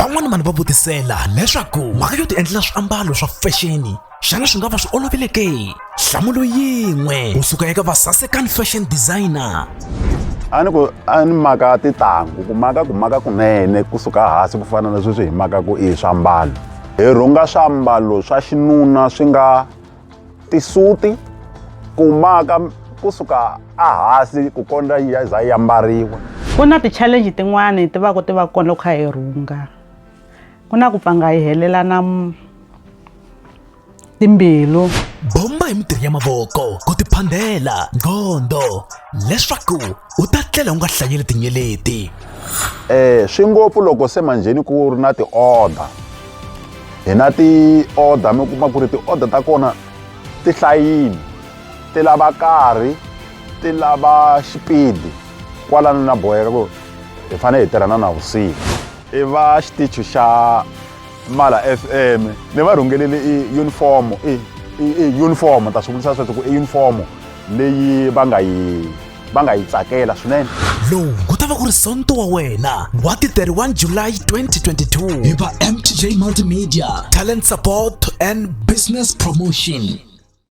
Van'wana vanhu va vutisela leswaku mhaka yo tiendlela swiambalo swa fexeni xana swi nga va swi olovile ke? Nhlamulo yin'we kusuka eka vasasekani fashion designer. A ni ku a ni maka titangu ku maka ku maka kunene kusuka hansi ku fana na sweswi hi makaku i swiambalo. Hi rhunga swiambalo swa xinuna swi nga tisuti ku maka kusuka ehansi ku kondza yi za yi ambariwa. Ku na ti-challenge tin'wani ti va ku ti va kona loko kha hi rhunga. Ku na ku pfanga hi helelana timbilu. Bomba hi mintirho ya mavoko ku tiphandela nqondo leswaku u ta tlela u nga hlayeli tinyeleti. Swi ngopfu loko se manjheni ku ri na ti-order hi na ti-order mi kuma ku ri ti-order ta kona ti hlayini ti lava nkarhi ti lava xipidi kwalano na boheka ku hi fanele hi tirhana navusiku i va xitichi xa Mala FM ni va rhungelele i uniform i i uniform ta swi vurisa sweswo ku i uniform leyi va nga yi va nga yi tsakela swinene. Lowu ku ta va ku ri Sonto wa wena wa ti 31 July 2022 hi va MTJ Multimedia Talent Support and Business Promotion.